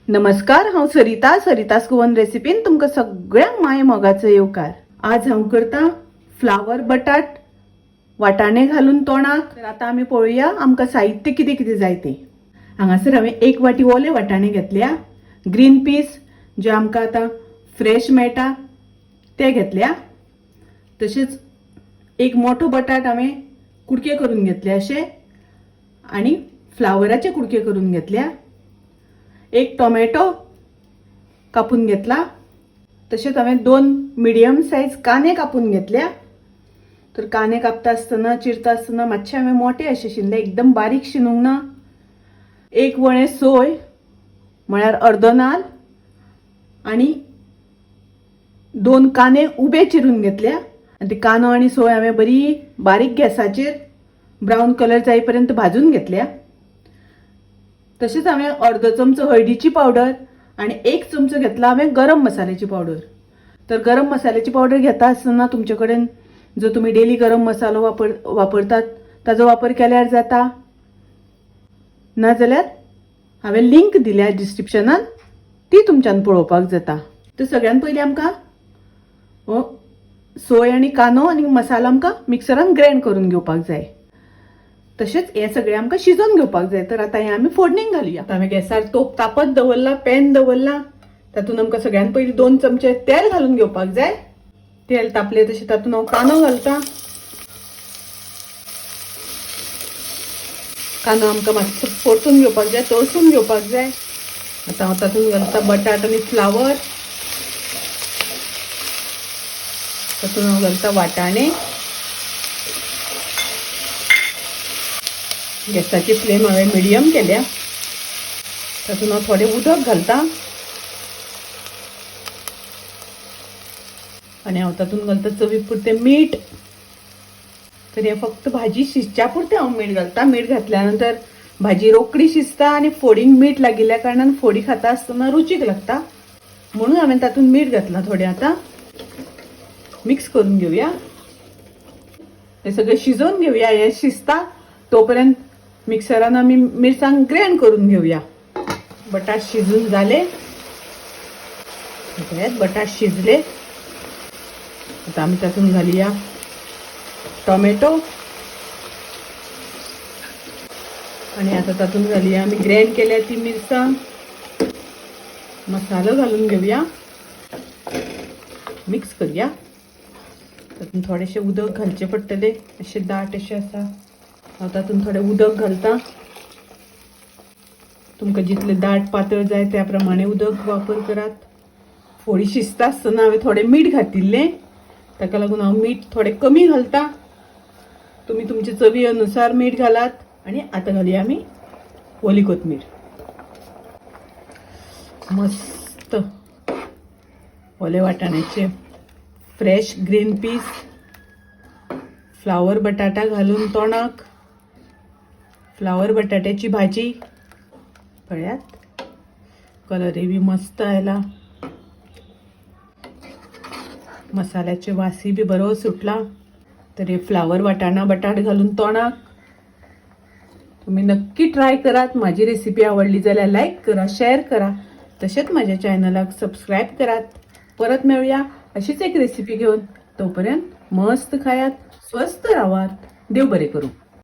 नमस्कार, हांव सरिता. सरितास गोवन रेसिपीन तुमकां सगळ्यांक माय मोगाचो येवकार. आज हांव करता फ्लावर बटाट वाटाणे घालून तोणाक. तर आतां आमी पळोवया आमकां साहित्य कितें कितें जाय तें. हांगासर हांवें एक वाटी ओले वाटाणे घेतल्या, ग्रीन पीस जे आमकां आतां फ्रेश मेळटा ते घेतल्या, तशेंच एक मोठो बटाट हांवें कुडके करून घेतले अशे आनी फ्लावराचे कुडके करून घेतल्या, एक टोमॅटो कापून घेतला, तशेंच हांवें दोन मिडियम सायज कांदे कापून घेतल्या. तर कांदे कापता आसतना चिरता आसतना मातशे हांवें मोटे अशे शिनले, एकदम बारीक शिनूंक ना. एक वळें सोय म्हळ्यार अर्दो नाल आनी दोन कांदे उबे चिरून घेतल्या आनी ते कांदो आनी सोय हांवें बरी बारीक गॅसाचेर ब्रावन कलर जाय पर्यंत भाजून घेतल्या. तशेंच हांवें अर्दो चमचो हळदीची पावडर आनी एक चमचो घेतला हांवें गरम मसाल्याची पावडर. तर गरम मसाल्याची पावडर घेता आसतना तुमचे कडेन जो तुमी डेली गरम मसालो वापरतात ताजो वापर केल्यार जाता, नाजाल्यार हांवें लिंक दिल्या डिस्क्रिप्शनान, ती तुमच्यान पळोवपाक जाता. तर सगळ्यान पयलीं आमकां हो सोय आनी कांदो आनी मसालो आमकां मिक्सरान ग्रायंड करून घेवपाक जाय. तशेंच हें सगळें आमकां शिजोवन घेवपाक जाय. तर आतां हें आमी फोडणीक घालुया. आतां हांवें गॅसार तोप तापत दवरला, पॅन दवरला, तातूंत आमकां सगळ्यान पयलीं 2 चमचे तेल घालून घेवपाक जाय. तेल तापलें तशें तातूंत हांव कांदो घालता. कांदो आमकां मातसो परतून घेवपाक जाय, तळसून घेवपाक जाय. आतां हांव तातूंत घालता बटाट आनी फ्लावर, तातूंत हांव घालता वाटाणे. गॅसाची फ्लेम हांवें मिडियम केल्या. तातूंत हांव थोडें उदक घालता आनी हांव तातूंत घालता चवी पुरतें मीठ. तर हें फक्त भाजी शिजच्या पुरतें हांव मीठ घालता. मीठ घातल्या नंतर भाजी रोखडी शिजता आनी फोडींक मीठ लागिल्ल्या कारणान फोडी खाता आसतना रुचीक लागता, म्हणून हांवें तातूंत मीठ घातलां थोडें. आतां मिक्स करून घेवया, हें सगळें शिजोवन घेवया. हें शिजता तोपर्यंत मिक्सरान आमी मिरसांग ग्रायंड करून घेवया. बटाट शिजून जाले, पळयात बटाट शिजले. आतां आमी तातूंत घालया टोमॅटो आनी आतां तातूंत घालया आमी ग्रायंड केल्या ती मिरसांग. मसालो घालून घेवया, मिक्स करूया. तातूंत थोडेशें उदक घालचें पडटलें, अशें दाट अशें आसा. हांव तातूंत थोडें उदक घालता. तुमकां जितलें दाट पातळ जाय त्या प्रमाणे उदक वापर करात. फोडी शिजता आसतना हांवें थोडें मीठ घातिल्लें, ताका लागून हांव मीठ थोडें कमी घालता. तुमी तुमचे चवी अनुसार मीठ घालात. आनी आतां घालया आमी ओली कोथमीर. मस्त ओले वाटाण्याचे फ्रेश ग्रीन पीस, फ्लावर बटाटा घालून तोणाक, फ्लावर बटाट्याची भाजी. पळयात कलरय बी मस्त आयला, मसाल्याचे वासी बी बरो सुटला. तर हे फ्लावर वाटाणा बटाट घालून तोणाक तुम्ही नक्की ट्राय करात. माझी रेसिपी आवडली जाल्यार लायक करा, शेअर करा, तशेंच माझ्या चॅनलाक सबस्क्रायब करात. परत मेळूया अशीच एक रेसिपी घेवन. तोपर्यंत मस्त खायात, स्वस्थ रावात. देव बरें करूं.